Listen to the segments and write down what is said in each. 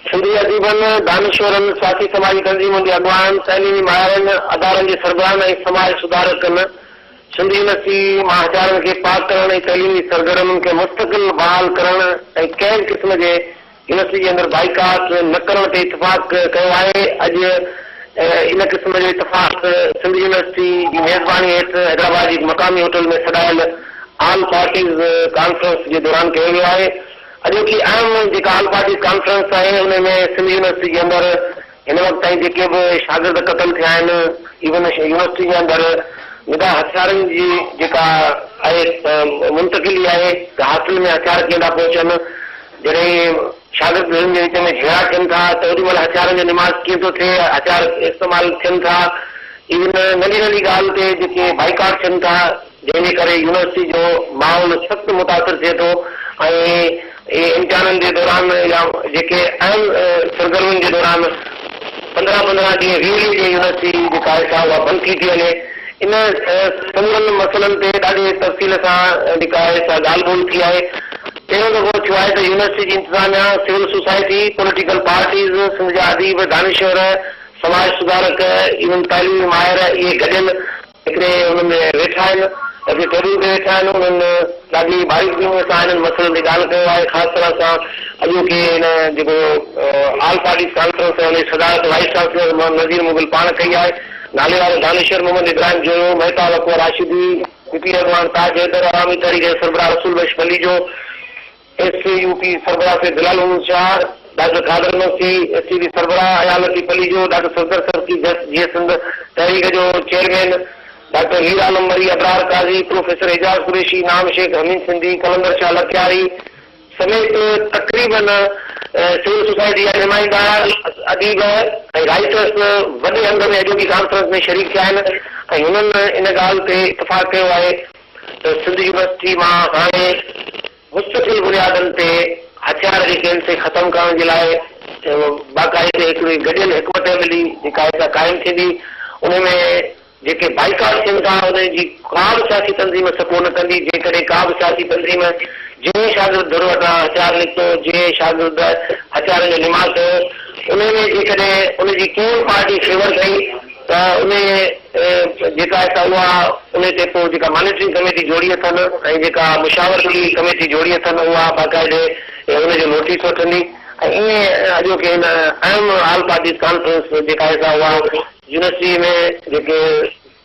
سنڌي اديبن، دانشورن، سياسي سماجي تنظيمن جي اڳواڻن، تعليمي ماهرن، ادارن جي سربراهن ۽ سماج سڌارڪن سنڌ يونيورسٽي مان هٿيارن کي پاڪ ڪرڻ ۽ تعليمي سرگرمين کي مستقل بحال ڪرڻ ۽ ڪنهن به قسم جي يونيورسٽي جي اندر بائيڪاٽ نه ڪرڻ تي اتفاق ڪيو آهي. اڄ ان قسم جو اتفاق سنڌ يونيورسٽي جي ميزباني هيٺ حيدرآباد جي هڪ مقامي هوٽل ۾ سڏايل آل پارٽيز ڪانفرنس جي دوران ڪيو ويو آهي. اڄوڪي اهم جيڪا آل پارٽيز ڪانفرنس آهي ان ۾ سنڌ يونيورسٽي جي اندر هن وقت تائين جيڪي به شاگرد قتل ٿيا آهن ايون يونيورسٽي جي اندر ندا هٿيارن جي جيڪا آهي منتقلي آهي ته هاسٽل ۾ هٿيار ڪيئن ٿا پهچن جڏهن شاگرد ڌرين جي وچ ۾ جهيڙا ٿين ٿا ته اوڏي مهل هٿيارن جو نماز ڪيئن ٿو ٿئي هٿيار استعمال ٿين ٿا ايون ننڍي ننڍي ڳالهه تي جيڪي بائيڪاٽ ٿين ٿا جنهن جي ڪري يونيورسٽي جو ماحول سخت متاثر ٿئي ٿو ۽ امتحانن جي دوران يا جيڪي اهم سرگرمين جي دوران پندرهن پندرهن ڏينهن ويهه ويهه ڏينهن يونيورسٽي جيڪا آهي سا اها بند ٿي ٿي وڃي. ان سمورن مسئلن تي ڏاڍي تفصيل سان جيڪا آهي سا ڳالهه ٻولهه ٿي آهي. پهريون دفعو ٿيو آهي ته يونيورسٽي جي انتظاميا، civil society, political parties, Sindh جا اديب، دانشور، سماج سڌارڪ، ايون تعليمي ماهر اهي گڏيل هڪڙي ان ۾ ويٺا آهن، هڪڙي ٽيبل تي ويٺا آهن، انهن ڏاڍي باريڪ بينيء سان انهن مسئلن تي ڳالهه ڪيو آهي، خاص طرح سان اڄوڪي هن جيڪو آل پارٽيز ڪانفرنس آهي ان جي صدارت وائيس چانسلر محمد نذير مغل پاڻ ڪئي آهي، ناليوارو دانشور محمد ابراهيم جويو، مهتاب اڪبر راشدي، پي پي اڳواڻ تاج حيدر، عوامي تحريڪ جي سربراهه Rasool Bux Palijo, S U P سربراهه Syed Bilal Muhammad Shah, doctor Qadir Magsi, S T P سربراهه اياز لطيف پليجو، ڊاڪٽر صفدر سرڪي، جيئي سنڌ تحريڪ جو chairman doctor Mir Alam Marri, Abrar Qazi, professor Ejaz Qureshi, Inam Shaikh, Hameed Sindhi, Qalandar Shah Lakyari سميت تقريبن civil society جا نمائندا، اديب ۽ writers وڏي انگ ۾ اڄوڪي ڪانفرنس ۾ شريڪ ٿيا آهن ۽ هنن ان ڳالهه تي اتفاق ڪيو آهي ته سنڌ يونيورسٽي مان هاڻي مستقل بنيادن تي هٿيار جيڪي آهن سي ختم ڪرڻ جي لاء باقاعدي هڪڙي گڏيل حڪمت عملي جيڪا آهي سا قائم ٿيندي ان ۾ جيڪي بائيڪاٽ ٿين ٿا انهن جي ڪا به سياسي تنظيم سپورٽ نه ڪندي جيڪڏهن ڪا به سياسي تنظيم جنهن شاگرد ڌر وٽان هٿيار نڪتو جنهن شاگرد هٿيارن جو نماز ڪيو انهي ۾ جيڪڏهن ان جي ڪنهن به پارٽي فيور ڪئي ته انهيء جيڪا آهي سا اها انهيء تي پوء جيڪا مانيٽرنگ ڪميٽي جوڙي اٿن ۽ جيڪا مشاورتي ڪميٽي جوڙي اٿن اها باقاعدي ان جو نوٽيس وٺندي ۽ ائين اڄوڪي هن اهم آل پارٽيز ڪانفرنس جيڪا آهي سا اها يونيورسٽي ۾ جيڪي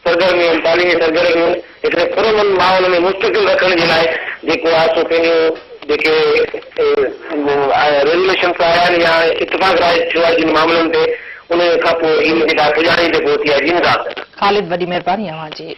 سرگرميون آهن تعليمي سرگرميون هڪڙي پرامن ماحول ۾ مستقل رکڻ جي لاء جيڪو آهي سو پنهنجون جيڪي ريزوليشنس آيا آهن يا اتفاق راء ٿيو آهي جن معاملن تي انهيء کان پوء هي جيڪا پڄاڻي تي پهتي آهي جي ندا. خالد وڏي مهرباني اوهان جي.